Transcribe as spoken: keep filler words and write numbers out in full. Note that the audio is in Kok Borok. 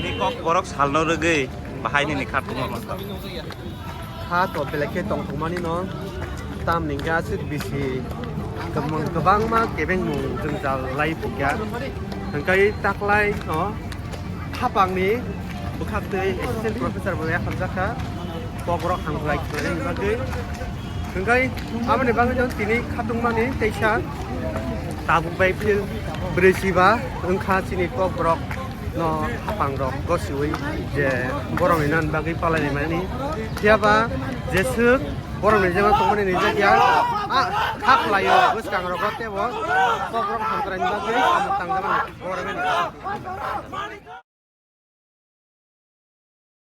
Ni kok borok salno rwgwi bahai nini khatungma manto. Ha to belai khe tongthokmani no, tamni hwnkhe aswk bisi kwbang-, kwbangma kebengmung jwngjal lai phukya. Hwnkhe taklai no hapangni bwkhaktwi assistant professor bo yapharjak kha, kokrok hamkrai khlainani bagwi. Hwnkhe aboni bagwi no tini khatungmani teisa tabuk bai phil brwi siba wngkha chini kokborok. No hapang rok gosiwi je borok ni nan bagwi palai mani. Phiya ba jeswk borok ni jeba tongmani ni jakya a kha khlai o bwskang rogo tebo kok rok hamkrai ni bagwi samung tang jabani borok ni.